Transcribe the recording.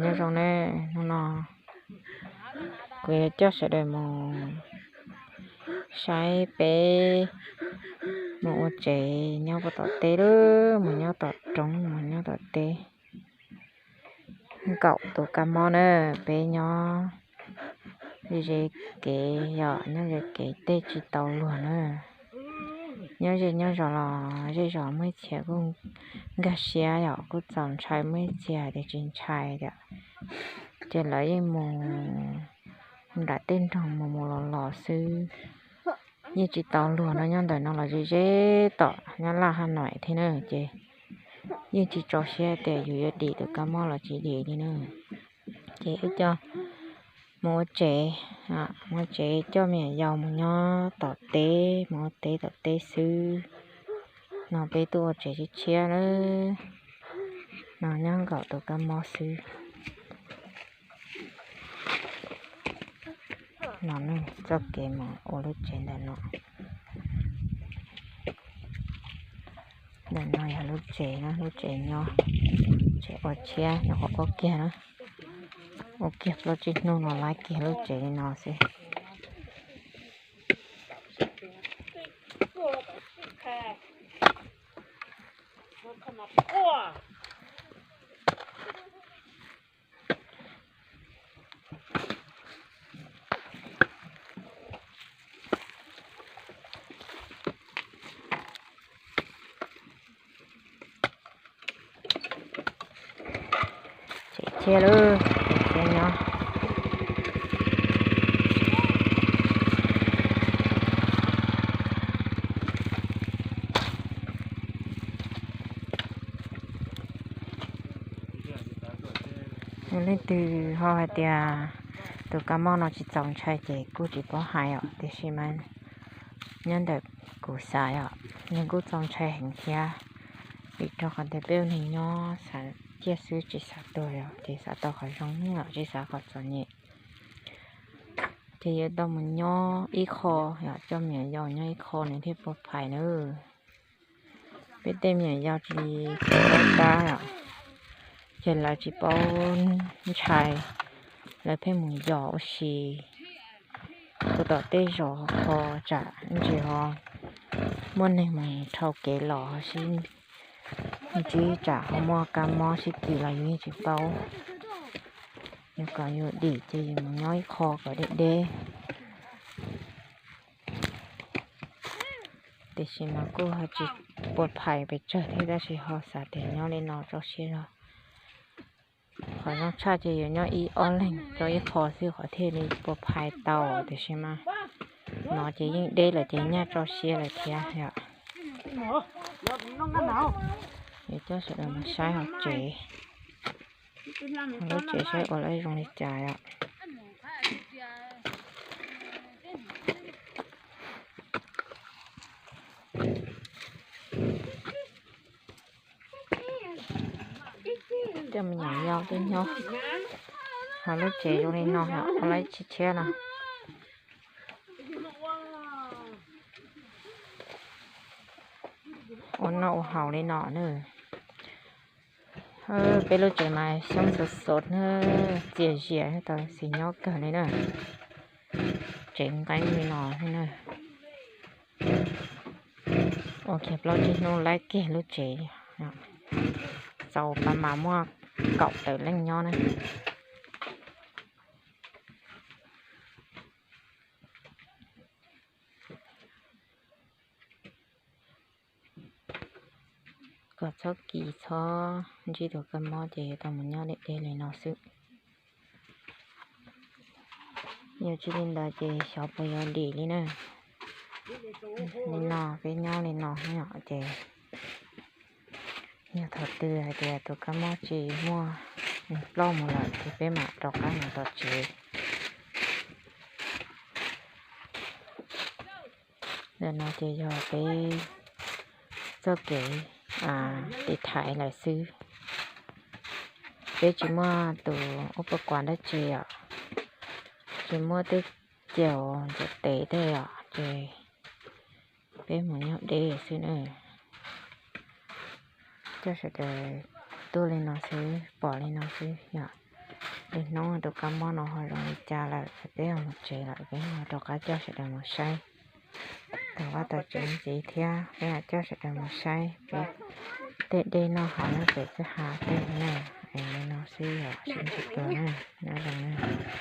Nyob zoo ne, hnub no kuv yuav coj sawv daws mus saib peb mus ua tsev nyob puag tom teb lawm, mus nyob tom roob, mus nyob tom teb. Nkaum tus kab mob na, peb nyob ze kev yom, nyob ze kev tej tsis tau luag na. Nyob ze nyob zos los zej zos muaj ib txhia kuj nkag siab yom, kuj txaus ntshai, muaj ib txhia tias tsis ntshai tias, ces lawv yeej mus nram tej nroog mus mus los los xwb. Yeej tsis tau luag no, nyob ntawm no los ze ze tom Nyab Laj Haj Noim thiab na, ces yeej tsis tso siab tias yus yuav dim tus kab mob los tsis dim li na. Ces wb coj mus ua tsev, mus ua tsev coj me nyuam yaus mus nyob tom teb, mus ua teb tom teb xwb. No peb tuaj ua tsev tshiab tshiab na, no nyob nkaum tus kab mob xwb. No txoj kev mus ua lub tsev ntawm no. Ntawm no yog lub tsev na, lub tsev nyob, tsev ua tshiab nyuam qhuav ua kiag na. Ua kiag plaub tsib hnub no laib kiag lub tsev li no xwb. Tsev tshiab lawm, tsev tshiab nyob. Leej twg ho hais tias tus kab mob no tsis txaus ntshai ces kuj tsis paub hais os, tiam sis mas nyob ntawm kuv xav os, nws kuj txaus ntshai heev thiab, vim rau qhov tias peb ua neeg nyob xav ciaj xwb tsis xav tuag os, ces xav tau qhov zoo los tsis xav qhov txom nyem. Ces yuav tau mus nyob ib qho, coj me nyuam yaus nyob ib qho nws thiaj pov phais na. Peb tej me nyuam yaus tsis paub tab os, ces lawv tsis paub ntshai, lawv pheej mus yos ua si puag tom tej zos ho tsam ntsis ho muaj neeg mus dhau kev los ho sib ntsib tsam ho muaj kab mob sib kis los yus yeej tsis paub. Yus kom yus dim ces yus mus nyob ib qho kom deb deb. Tiam sis mas kuj ho tsis pov phais pes tsawg thiab tab sis ho xav tias nyob li no tso siab zog. Qhov zoo tshaj ces yuav nyob ib ob leeg rau ib qho xwb qhov thiaj li pov phais tau, tiam sis mas no ces yeej deb lawm ces nyaj tso siab lawm thiab yom. Yuav coj sawv daws mus saib hauv tsev, hauv lub tsev saib ua lawv zoo li cas yom. Coj me nyuam yaus tuaj nyob hauv lub tsev zoo li no, ua lawv tshiab tshiab no. Ua noj ua haus li no na. Peb lub tsev mas xyoob xov xov na, txias zias tau xis nyob kawg li na. Tsev nqeeb li no xwb na. Ua kiag plaub tsib hnub laib kiag lub tsev. Txaus pas mas muaj kaum tawm leej nyob na. Kom txhob kis txhob ntsib tus kab mob ces yuav tau mus nyob deb deb li no xwb. Yog tsis li ntawd ces xyov puas yuav dim li na. Li no peb nyob li no ces yog thaum twg hais tias tus kab mob tsis muaj ploj mus lawm ces peb mam rov qab mus tom tsev. Ntawm no ces yog peb txoj kev tiv thaiv lawm xwb. Peb tsis muaj tus ub puas kuav dab tsi os, tsis muaj tej caus ntxuav tes tej os, ces peb mus nyob deb xwb na. Coj sawv daws tuaj li no xwb, pom li no xwb yom. Li hnub tus kab mob no ho zoo li cas lawm, peb ho mus tsev lawm, peb ho rov qab coj sawv daws mus saib. Tau vaj tau tsev ntxiv thiab peb ho coj sawv daws mus saib peb tej dej noj haus nyob pem kwj ha tej na. Es li no xwb yom, sib ntsib dua na, nyob zoo na.